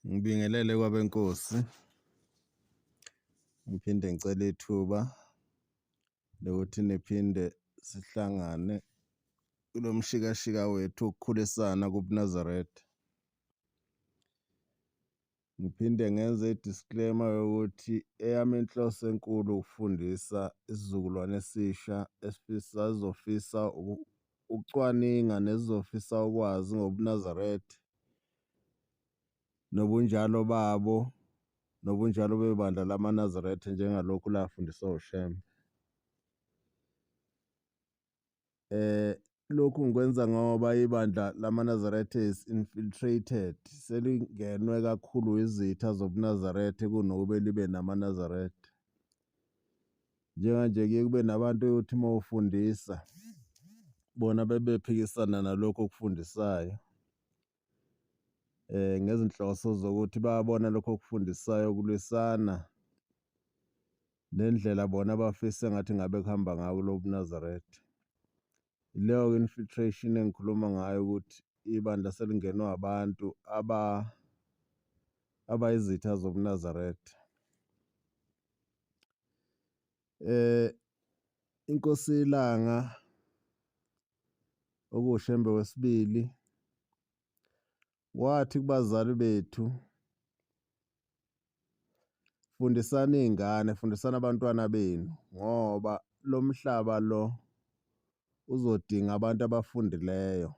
Ngibingelele kwabeNkosi, ngiphinde ngicele ithuba lokuthi niphinde sihlangane kulo mshikashika wethu wokukhulisana kubuNazaretha. Ngiphinde ngenze i-disclaimer yokuthi eyami inhloso enkulu ukufundisa isizukulwane esisha esifisa esizofisa ukucwaninga nesizofisa ukwazi ngobuNazaretha nobunjalo babo, nobunjalo bebandla lamaNazaretha njengalokhu lafundiswa uShembe. Lokhu ngikwenza ngoba ibandla lamaNazaretha is infiltrated, selingenwe kakhulu izitha zobuNazaretha kunokube libe namaNazaretha. Njenganje kuye kube nabantu oyothi uma ufundisa bona bebephikisana nalokhu okufundisayo ngezinhloso zokuthi bayabona lokho okufundisayo kulwisana nendlela bona abafisa engathi ngabe kuhamba ngayo kulobu Nazaretha. Leyo infiltration engikhuluma ngayo ukuthi ibandla selingenwe abantu abayizitha zobuNazaretha. Inkosi iLanga okuwuShembe wesibili wathi kubazali bethu, fundisani iy'ngane, fundisani abantwana benu ngoba lo mhlaba lo uzodinga abantu abafundileyo.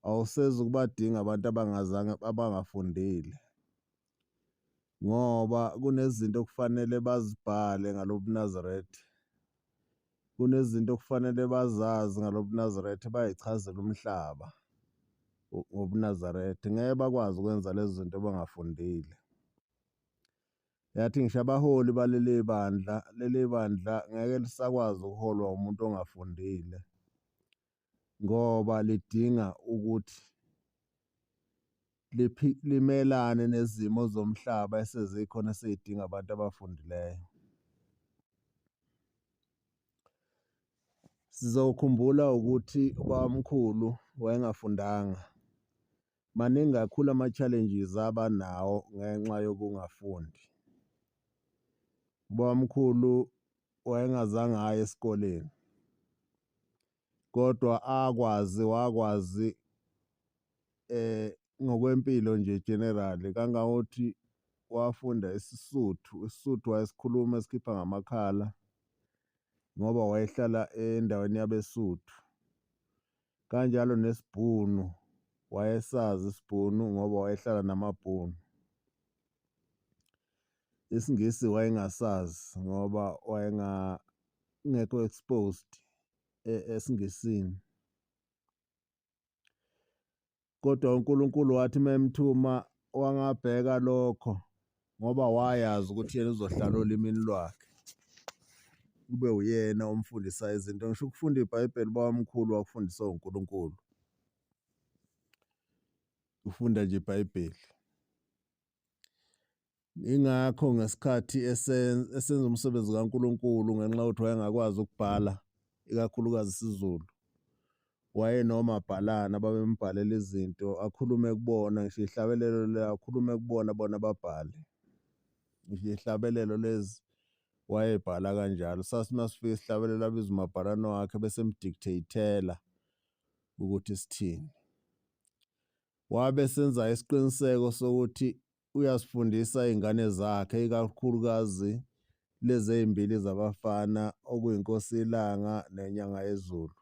Awusezukubadinga abantu abangazange abangafundile ngoba kunezinto okufanele bazibhale ngalobuNazaretha, kunezinto okufanele bazazi ngalobuNazaretha bayichazele umhlaba ngobuNazaretha. Ngeke bakwazi ukwenza lezi zinto bangafundile. Yathi ngisho abaholi baleli bandla, leli bandla ngeke lisakwazi ukuholwa umuntu ongafundile ngoba lidinga ukuthi limelane nezimo zomhlaba esezikhona esey'dinga abantu abafundileyo. Sizokhumbula ukuthi ubabamkhulu wayengafundanga. Maningi kakhulu ama-challenges abanawo ngenxa yokungafundi. Ubabamkhulu wayengazange aye esikoleni kodwa akwazi wakwazi ngokwempilo nje generally kangangokuthi wafunda isiSuthu, isiSuthu wayesikhuluma esikhipha ngamakhala ngoba wayehlala endaweni yabeSuthu. Kanjalo nesiBhunu wayesazi isiBhunu ngoba wayehlala namaBhunu. IsiNgisi wayengasazi ngoba wayengekho exposed esiNgisini. Kodwa uNkulunkulu wathi memthuma wangabheka lokho ngoba wayazi ukuthi yena uzohlala olimini lwakhe. Kube uyena omfundisa izinto. Ngisho ukufunda iBhayibheli ubabamkhulu wakufundiswa uNkulunkulu. Ufunda nje iBhayibheli. Ingakho ngesikhathi esenza umsebenzi kaNkulunkulu ngenxa yokuthi wayengakwazi ukubhala ikakhulukazi isiZulu wayenomabhalane ababembhalela izinto akhulume kubona ngisho ihlabelelo le akhulume kubona bona babhale ngisho ihlabelelo lezi wayebhala kanjalo. Sathi masifika isihlabelelo abize umabhalane wakhe bese emdictate-ela ukuthi sithini. Wabe senza isiqiniseko sokuthi uyazifundisa iy'ngane zakhe ikakhulukazi lezi ey'mbili zabafana okuyiNkosi iLanga neNyanga yeZulu.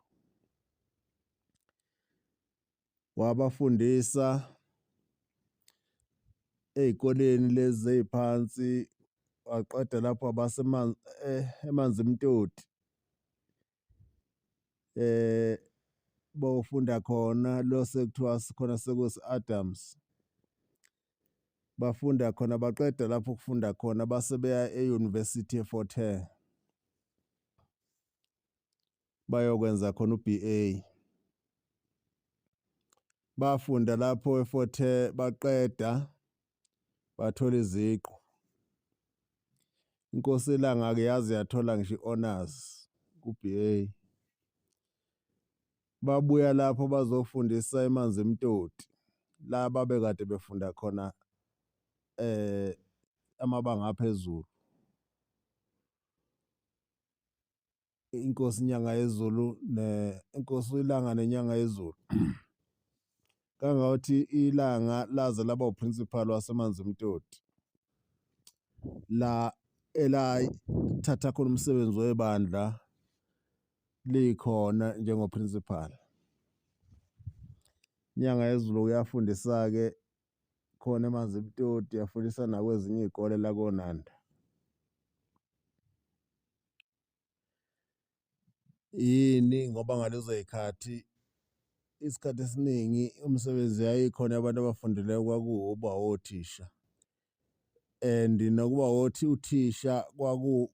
Wabafundisa ey'koleni lezi ey'phansi waqeda lapho wabasa eManzimtoti bofunda khona lo sekuthiwa khona sekusi-Adams. Bafunda khona baqeda lapho ukufunda khona base beya e-University eFort Hare bayokwenza khona u-BA. Bafunda lapho eFort Hare baqeda bathola iziqu. Inkosi iLanga-ke yaze yathola ngisho i-honours ku-BA. Babuya lapho bazofundisa eManzimtoti. La babekade befunda khona amabanga aphezulu. Inkosi iNyangayezulu inkosi iLanga neNyangayezulu. Kangangokuthi iLanga laze laba uprincipal waseManzimtoti la elathatha khona umsebenzi webandla likhona njengoprincipal. Inyangayezulu kuyafundisa-ke khona eManzimtoti, yafundisa nakwezinye iy'kole la koNanda. Yini? Ngoba ngalezo y'khathi isikhathi esiningi umsebenzi yayikhona yabantu abafundileyo kwakuwukuba othisha and nokuba uthisha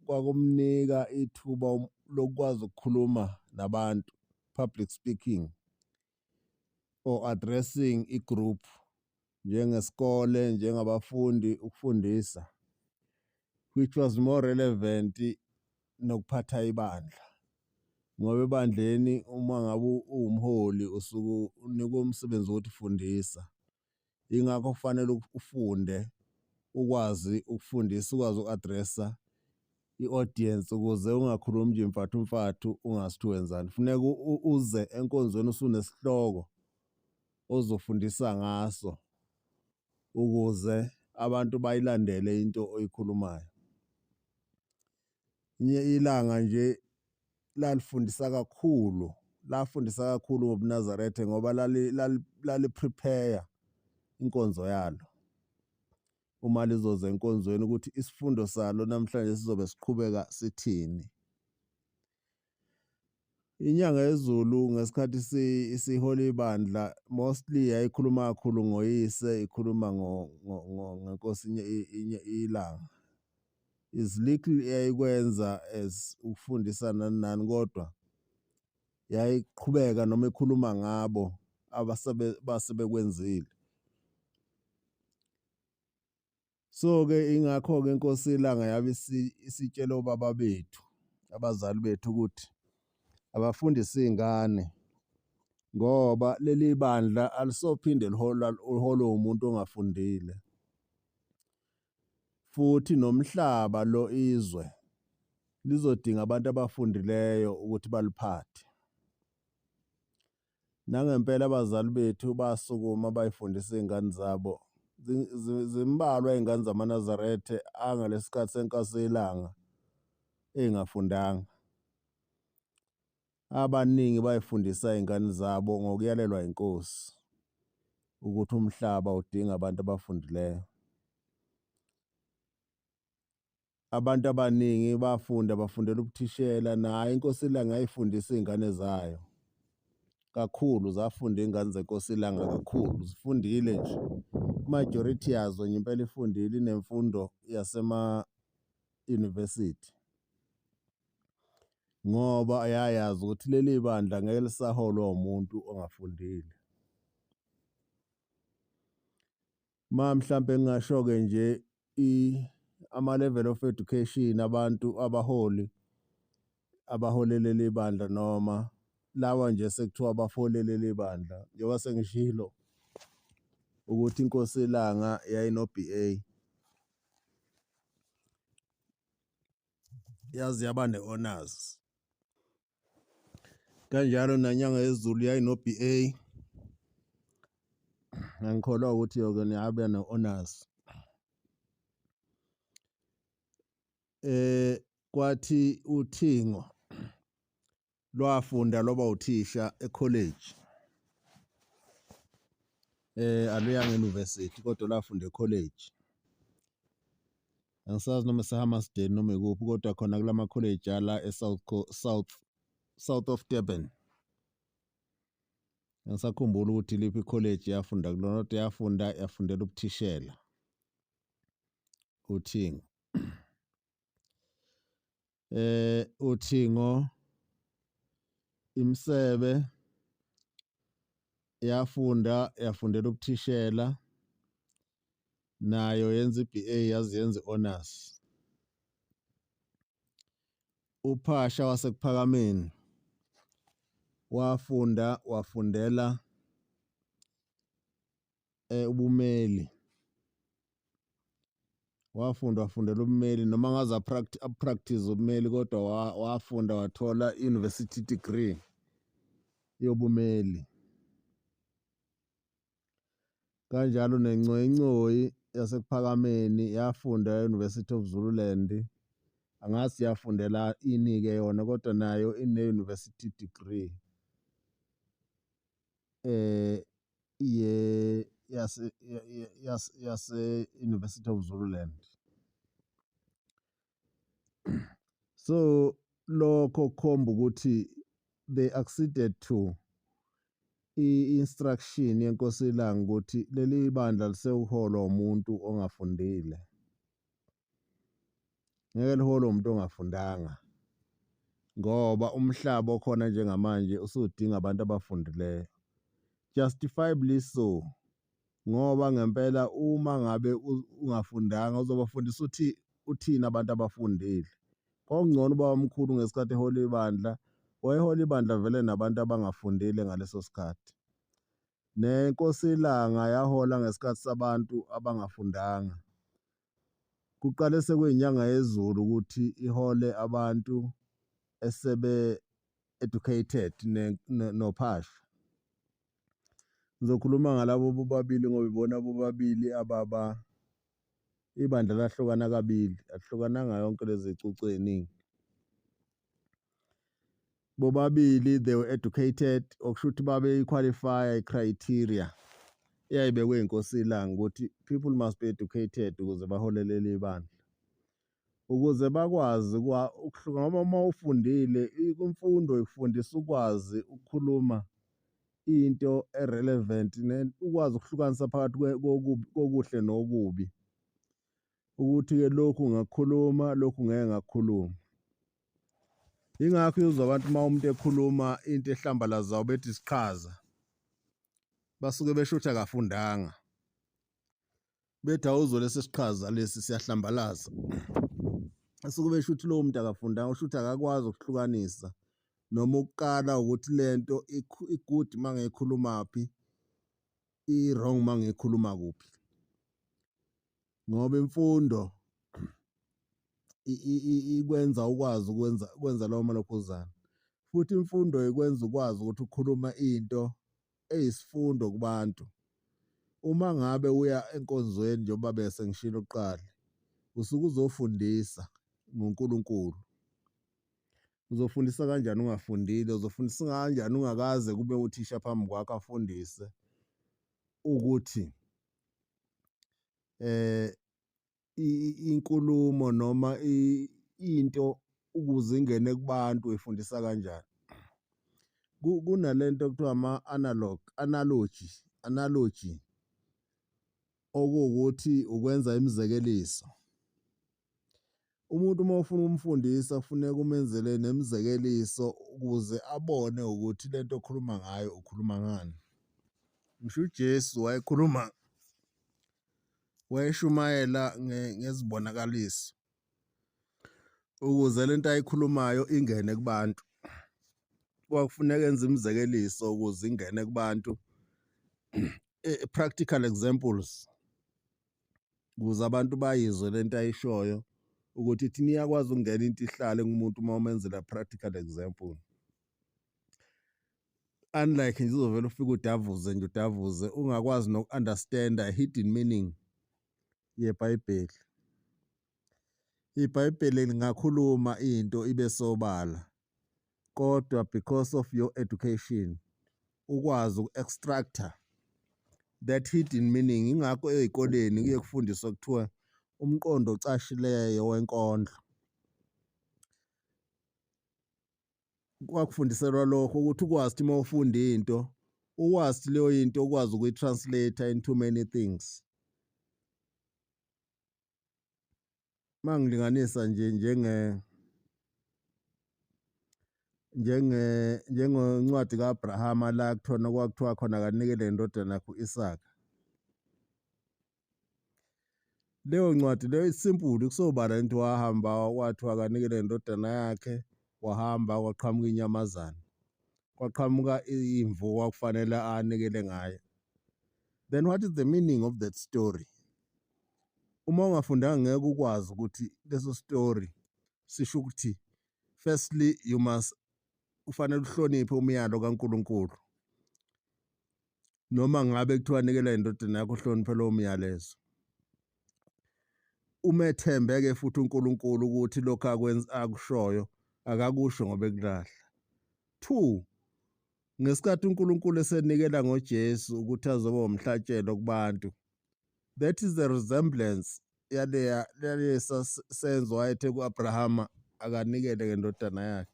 kwakumnika ithuba lokukwazi ukukhuluma nabantu, public speaking or addressing i-group njengesikole, njengabafundi, ukufundisa, which was more relevant nokuphatha ibandla. Ngoba ebandleni uma ngabe uwumholi usuke unikwe umsebenzi wokuthi fundisa. Yingakho kufanele ufunde ukwazi ukufundisa, ukwazi uku-address-a i-audience ukuze ungakhulumi nje imfathumfathu ungazi ukuthi wenzani. Funeka uze enkonzweni usunesihloko ozofundisa ngaso ukuze abantu bayilandele into oyikhulumayo. Ilanga nje lalifundisa kakhulu, lafundisa kakhulu ngobuNazaretha ngoba lali-prepare inkonzo yalo uma lizoza enkonzweni ukuthi isifundo salo namhlanje sizobe siqhubeka sithini. Inyangayezulu ngesikhathi sihola ibandla mostly yayikhuluma kakhulu ngoyise, ikhuluma ngenkosi iLanga. Is little eyayikwenza as ukufundisa nani nani, kodwa yayiqhubeka noma ikhuluma ngabo abasebekwenzile. So-ke ingakho-ke inkosi iLanga yabe isitshela obaba bethu, abazali bethu ukuthi abafundise iy'ngane ngoba leli bandla alisophinde liholwe umuntu ongafundile. Futhi nomhlaba lo izwe lizodinga abantu abafundileyo ukuthi baliphathe. Nangempela abazali bethu basukuma bayifundisa iy'ngane zabo. Zimbalwa iy'ngane zamaNazaretha angalesi senkosi yeLanga ey'ngafundanga. Abaningi bayifundisa iy'ngane zabo ngokuyalelwa inkosi ukuthi umhlaba udinga abantu abafundileyo. Abantu abaningi bafunda bafundela ubuthishela, nayo inkosi iLanga yayifundisa iy'ngane zayo kakhulu, zafunda iy'ngane zenkosi iLanga kakhulu, zifundile nje. Majority yazo nje impela ifundile, inemfundo yasema-university ngoba yayazi ukuthi leli bandla ngeke lisaholwa umuntu ongafundile. Ma mhlampe ngingasho-ke nje ama-level of education abantu abaholi abaholele ibandla noma lawa nje sekuthiwa baholele ibandla, njengoba sengishilo ukuthi inkosi iLanga yayino-B_A yaze yaba ne-honours. Kanjalo neNyangayezulu yayino-B_A, angikholwa ukuthi yona yaba ne-honours. Kwathi uThingo lwafunda lwaba uthisha ekholeji, aluyanga e-university kodwa lwafunda ekholeji. Angisazi noma ise-Hammarsdale noma ikuphi kodwa khona kulama college ala e-South South South of Durban. Angisakhumbuli ukuthi iliphi ikholeji yafunda kulona kodwa yafunda yafundela ubuthishela uThingo. uThingo iMsebe yafunda yafundela ubuthishela nayo yenza i-B_A yaze yenza i-honours. UPhasha waseKuphakameni wafunda wafundela Ubumeli. Wafunda wafundela ubummeli noma ngaze a-practice ubumeli kodwa wafunda wathola i-university degree yobumeli. Kanjalo neNcoyincoyi yaseKuphakameni yafunda e-University of Zululand. Angazi yafundela ini-ke yona kodwa nayo ine-university degree yase-University of Zululand. So lokho kukhomba ukuthi they acceded to i-instruction yeNkosi iLanga ukuthi leli bandla lisewuholwa umuntu ongafundile. Ngeke liholwe umuntu ongafundanga ngoba umhlaba okhona njengamanje usudinga abantu abafundileyo. Justifiably so, ngoba ngempela uma ngabe ungafundanga uzobafundisa uthi uthini abantu abafundile. Kwakungcono ubabamkhulu ngesikhathi ehola ibandla, wayehola ibandla vele nabantu abangafundile ngaleso sikhathi. Nenkosi iLanga yahola ngesikhathi sabantu abangafundanga. Kuqale sekuyinyanga yezulu ukuthi ihole abantu esebe educated nophahla. Ngizokhuluma ngalabo bobabili ngoba ibona bobabili ababa ibandla lahlukana kabili, alihlukananga yonke lezi zicucu ey'ningi. Bobabili they were educated, okusho ukuthi babeyi-qualify-a i-criteria eyayibekwe inkosi iLanga ukuthi people must be educated ukuze bahole leli bandla. Ukuze bakwazi ukuhluka ngoba uma ufundile imfundo ikufundisa ukwazi ukukhuluma into e-relevant ukwazi ukuhlukanisa phakathi kokuhle nokubi. Ukuthi-ke lokhu ngakukhuluma lokhu ngeke ngakukhuluma. Yingakho uzwa abantu uma umuntu ekhuluma into ehlambalazayo bethi isiqhaza, basuke besho ukuthi akafundanga. Bethi awuzwe lesi siqhaza lesi siyahlambalaza. Basuke besho ukuthi lowo muntu akafundanga, usho ukuthi akakwazi ukuhlukanisa noma ukukala ukuthi lento i-good uma ngiyikhulumaphi, i-wrong uma ngiyikhuluma kuphi. Ngoba imfundo ikwenza ukwazi ukwenza lawo malokhuzana. Futhi imfundo ikwenza ukwazi ukuthi ukhuluma into eyisifundo kubantu. Uma ngabe uya enkonzweni njengoba bese ngishilo kuqala, usuke uzofundisa ngoNkulunkulu. Uzofundisa kanjani ungafundile? Uzofundisa kanjani ungakaze kube uthisha phambi kwakho afundise ukuthi inkulumo noma into ukuze ingene kubantu uyifundisa kanjani? Kunalento ekuthiwa ama-analog, analogy, analogy okuwukuthi ukwenza imizekeliso. Umuntu uma ufuna ukumfundisa kufuneka umenzele nemizekeliso ukuze abone ukuthi lento okhuluma ngayo ukhuluma ngani. Ngisho uJesu wayekhuluma, wayeshumayela ngezibonakaliso ukuze lento ayikhulumayo ingene kubantu. Kwakufuneka enze imizekeliso ukuze ingene kubantu, practical examples ukuze abantu bayizwe lento ayishoyo ukuthi ithini. Iyakwazi ukungena into ihlale kumuntu uma umenzela practical example. Unlike nje uzovela ufike udavuze nje udavuze ungakwazi noku-understand-a hidden meaning yeBhayibheli. IBhayibheli lingakhuluma into ibe sobala kodwa because of your education ukwazi uku-extract-a that hidden meaning. Ingakho ey'koleni kuye kufundiswe kuthiwa umqondo ocashileyo wenkondlo. Kwakufundiselwa lokho ukuthi ukwazi ukuthi uma ufunda into ukwazi leyo into ukwazi ukuyi-translate into many things. Uma ngilinganisa nje njengencwadi ka-Abrahama la kuthiwa kwakuthiwa khona akanikele indodana yakhe u-Isaka. Leyo ncwadi leyo i-simple, kusobala into wahamba kwathiwa akanikele indodana yakhe, wahamba kwaqhamuka inyamazane, kwaqhamuka imvu kwakufanele anikele ngayo. Then what is the meaning of that story? Uma ungafundanga ngeke ukwazi ukuthi leso story sisho ukuthi, firstly, you must, ufanele uhloniphe umyalo kaNkulunkulu. Noma ngabe kuthiwa nikela indodana yakho, uhloniphe lowo myalezo. Umethembe-ke futhi uNkulunkulu ukuthi lokhu akwenza, akushoyo, akakusho ngoba ekulahla. Two, ngesikhathi uNkulunkulu esenikela ngoJesu ukuthi azoba umhlatshelo kubantu, that is the resemblance yaleya yalesa senzo wayethe ku-Abrahama akanikele ngendodana yakhe.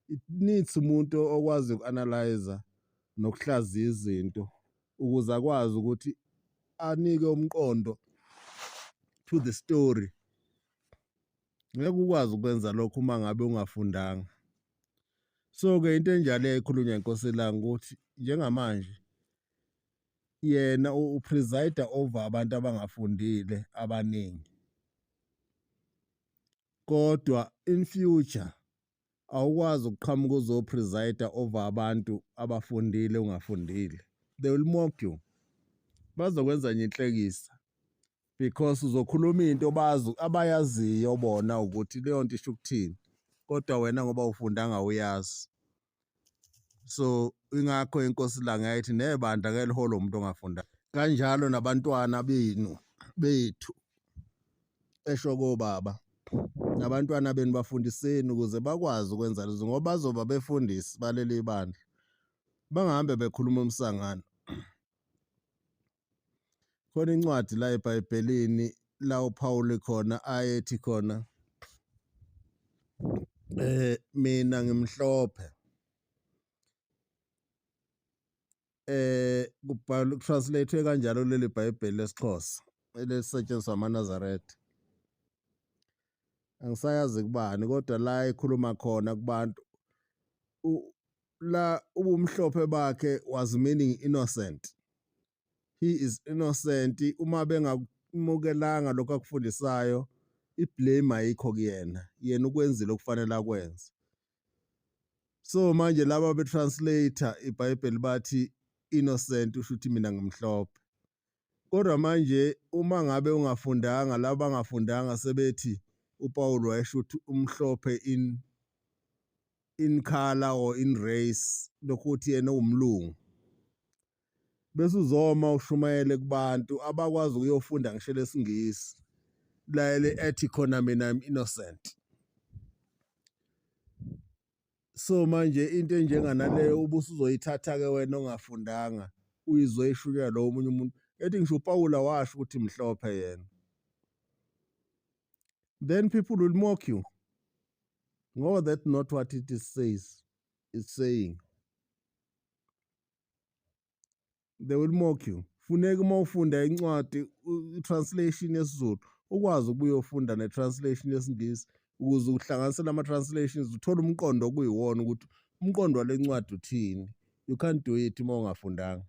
It needs umuntu okwazi uku-analyze nokuhlaziya izinto ukuze akwazi ukuthi anike umqondo to the story. Ngeke ukwazi ukwenza lokho uma ngabe ungafundanga. So-ke into enjalo eyayikhulunywa inkosi iLanga ukuthi njengamanje yena upreside over abantu abangafundile abaningi, kodwa in future awukwazi ukuqhamuka uzopreside over abantu abafundile ungafundile. They will mock you, bazokwenza nje inhlekisa, because uzokhuluma into bazi abayaziyo bona ukuthi leyo nto isho ukuthini, kodwa wena ngoba ufundanga uyazi. So ingakho inkosi Langa yayithi nebandla ke liholwa umuntu ongafunda, kanjalo nabantwana benu, bethu, esho kobaba, nabantwana benu bafundiseni ukuze bakwazi ukwenza lezo, ngoba bazoba befundisi baleli bandla, bangahambe bekhuluma umsangano. Khona incwadi la eBhayibhelini la uPaul khona ayethi khona, mina ngimhlophe, kubhalwe, translate kanjalo leli Bhayibheli lesiXhosa elisetshenziswa amaNazaretha. Angisayazi kubani, kodwa la ekhuluma khona kubantu la ubumhlophe bakhe was meaning innocent. He is innocent. Uma bengamukelanga lokho akufundisayo, iblame ayikho kuyena, yena ukwenzile okufanele akwenze. So manje laba betranslator iBhayibheli bathi innocent usho ukuthi mina ngimhlophe, kodwa manje uma ngabe ungafundanga, laba bangafundanga sebethi uPaul wayesho ukuthi umhlophe in color or in race, lokhu yena uwumlungu. Bese uzoma ushumayele kubantu abakwazi ukuyofunda ngisho lesingisi la ethi khona mina I'm innocent. So manje into enjenganaleyo ubusuzoyithatha ke wena ongafundanga, uyizoyishunyela lo omunye umuntu ethi ngisho uPaula washo ukuthi mhlophe yena, then people will mock you ngoba that's not what it is says, it's saying. They will mock you. Funeka uma ufunda incwadi, i-translation yesiZulu, ukwazi ukubuye ufunda ne-translation yesiNgisi ukuze uhlanganise lama-translations, uthole umqondo okuyiwona ukuthi umqondo wale ncwadi uthini. You can't do it uma ungafundanga.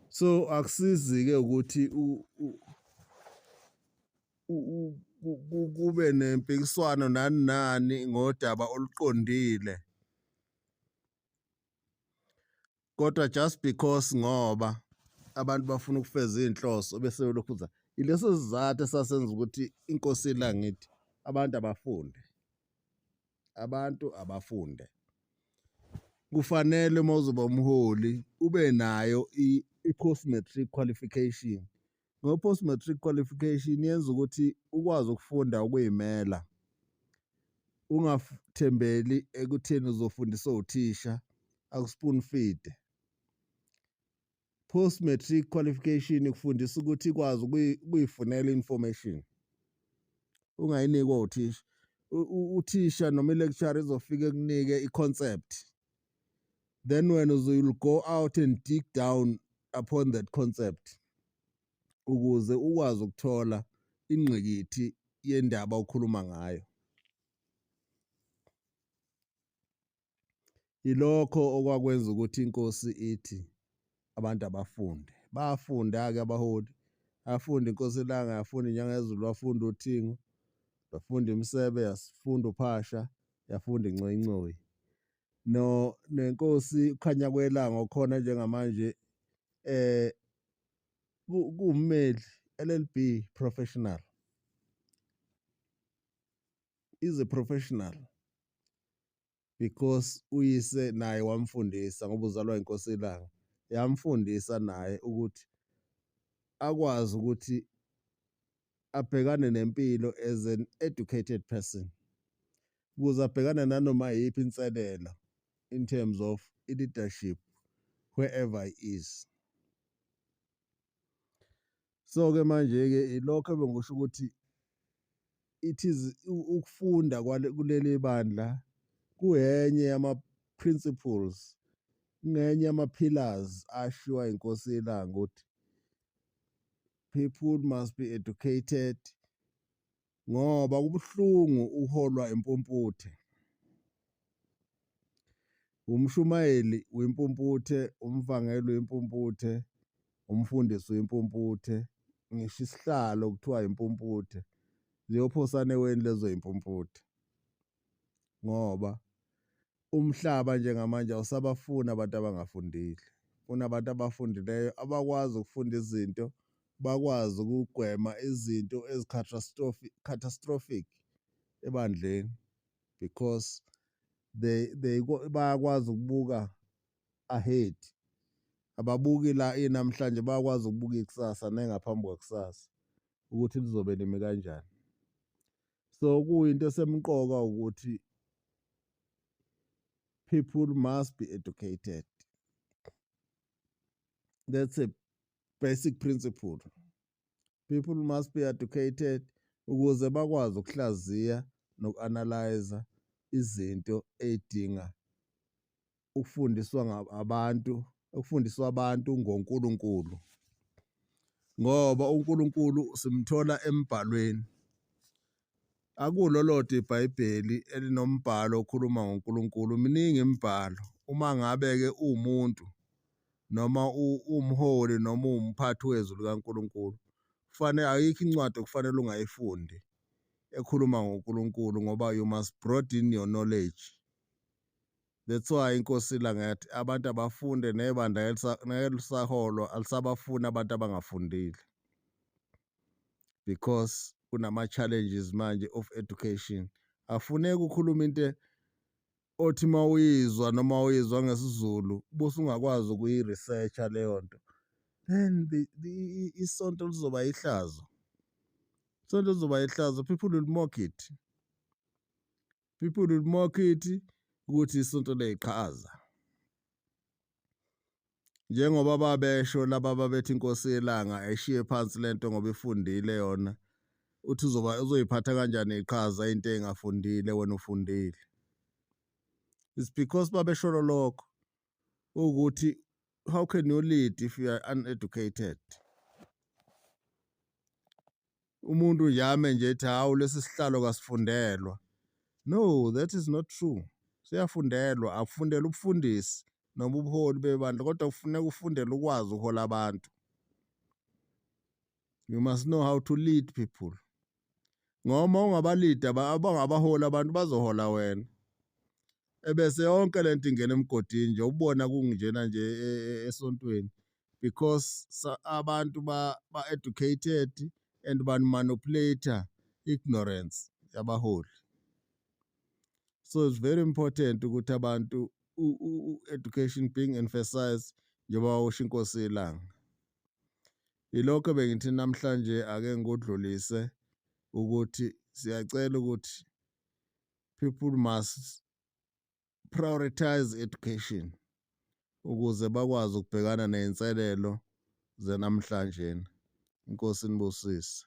So akusizi-ke ukuthi kube nempikiswano nani nani ngodaba oluqondile, kodwa just because ngoba abantu bafuna ukufeza iy'nhloso bese belokhuza. Ileso sizathu esasenza ukuthi inkosi iLanga ithi abantu abafunde, abantu abafunde. Kufanele uma uzoba umholi ube nayo i-post matric qualification, ngoba post matric qualification yenza ukuthi ukwazi ukufunda ukuyimela, ungathembeli ekutheni uzofundiswa uthisha akuspoon feed. Post matric qualification ikufundisa ukuthi ikwazi ukuyifunela information, ungayinikwa uthisha. Uthisha noma i-lecturer izofika ekunike i-concept, then wena you'll go out and dig down upon that concept ukuze ukwazi ukuthola ingqikithi yendaba okhuluma ngayo. Ilokho okwakwenza ukuthi inkosi ithi abantu abafunde. Bafunda-ke abaholi, afunda inkosi iLanga, yafunda inyanga yezulu, wafunda uThingo, bafunda iMsebe, yafunda uPhasha, yafunda iNcoyincoyi. No nenkosi uKhanya kwelanga okhona njengamanje kuwummeli LLB professional, is a professional because uyise naye wamfundisa, ngoba uzalwa inkosi ilanga, yamfundisa naye ukuthi akwazi ukuthi abhekane nempilo as an educated person, ukuze abhekane nanoma yiphi inselela in terms of leadership wherever he is. So ke manje ke ilokho ebengisho ukuthi it is ukufunda kuleli bandla kuyenye yama principles, kungenye yama pillars ashiwa inkosi ilanga ukuthi people must be educated, ngoba kubuhlungu uholwa impumputhe. Umshumayeli uyimpumputhe, umvangeli uyimpumputhe, umfundisi uyimpumputhe, ngisho isihlalo kuthiwa impumputhe, ziyophosana eweni lezo impumputhe, ngoba umhlaba njengamanje awusabafuni abantu abangafundile. Kunabantu abafundileyo abakwazi ukufunda izinto, bakwazi ukugwema izinto ezi-catastrophic ebandleni, because they bayakwazi ukubuka ahead, ababuki la inamhlanje, bayakwazi ukubuka ikusasa nengaphambi kwakusasa ukuthi lizobe limi kanjani. So kuyinto esemqoka ukuthi people must be educated. That's a basic principle. People must be educated ukuze bakwazi ukuhlaziya noku-analyze izinto ey'dinga ukufundiswa abantu, ukufundiswa abantu ngoNkulunkulu, ngoba uNkulunkulu simthola embhalweni. Akulo lodwa iBhayibheli elinombhalo okhuluma ngoNkulunkulu, miningi imibhalo. Uma ngabe-ke uwumuntu noma uwumholi noma uwumphathi wezwi likaNkulunkulu, kufanele ayikho incwadi okufanele ungayifundi ekhuluma ngoNkulunkulu, ngoba you must broaden your knowledge. That's why inkosi iLanga yathi abantu abafunde, nebandla ngeke lisaholwa, alisabafuni abantu abangafundile, because kunama-challenges manje of education. Afuneki ukhulume into othi mawuyizwa noma uyizwa ngesiZulu bese ungakwazi ukuyi-research-a leyo nto, then the isonto lizoba ihlazo, isonto lizoba ihlazo. People will mock it, people will mock it ukuthi isonto leyiqhaza, njengoba babesho laba babethi inkosi yelanga ayishiye phansi lento ngoba ifundile yona, uthi uzoba uzoyiphatha kanjani iqhaza into engafundile, wena ufundile. It's because babesholo lokho ukuthi how can you lead if you are uneducated? Umuntu nje ame nje ethi, "Hawu, lesi sihlalo kasifundelwa." No, that is not true. Siyafundelwa, akufundelwa ubufundisi noma ubuholi bebandla, kodwa kufuneka ufundele ukwazi ukuhola abantu. You must know how to lead people, ngoba uma ungaba-lead-a abangabaholi abantu bazohola wena, ebese yonke lento ingena emgodini nje ubona kunjena nje esontweni, because abantu ba-educated and ba-manipulate ignorance yabaholi. So it's very important ukuthi abantu education being emphasized njengoba usho inkosi yelanga. Yilokho bengithi namhlanje ake ngikudlulise ukuthi siyacela ukuthi people must prioritize education ukuze bakwazi ukubhekana ney'nselelo zanamhlanje. Inkosi inibusise.